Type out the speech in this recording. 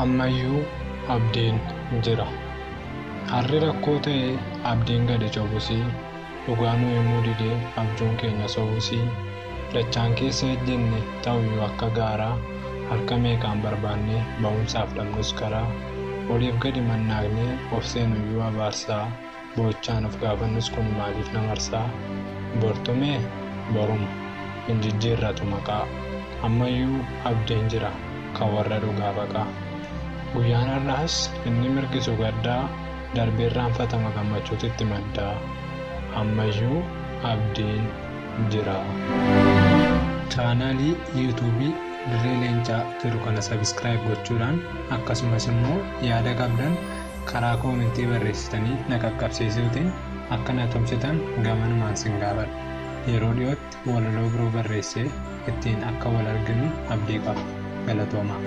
Ammayyuu abdiin jira. Har'i rakkoo ta'ee abdiin gadi cobusii, dhugaa nu himuu didee abjuun keenya sobusii, dachaan keessa ejjenne ta'uyyuu akka gaaraa, harka meeqaan barbaannee ba'umsaaf dhabnus karaa, oliif gadi mannaaqnee of seenuyyuu abaarsaa, boo'ichaan of gaafannus kun maaliif na marsaa? Bor tumee? Boruma. Hin jijjiirratu maqaa. Ammayyuu abdiin jira kan warra dhugaaf haqaa. Guyyaan har'aas inni mirgisu gaddaa darbee irraanfatama gammachuutu itti maddaa. Ammayyuu abdiin jira. Chaanaalii Yuutuubii Dirree Leencaa jedhu kana subscribe gochuudhaan akkasumas immoo yaada qabdan karaa koomentii barreessitanii na qaqqabsiisuutiin akka na tumsitan gamanumaan sin gaafadha. Yeroo dhiyootti walaloo biroo barreessee ittiin akka wal arginu abdii qaba. Galatoomaa.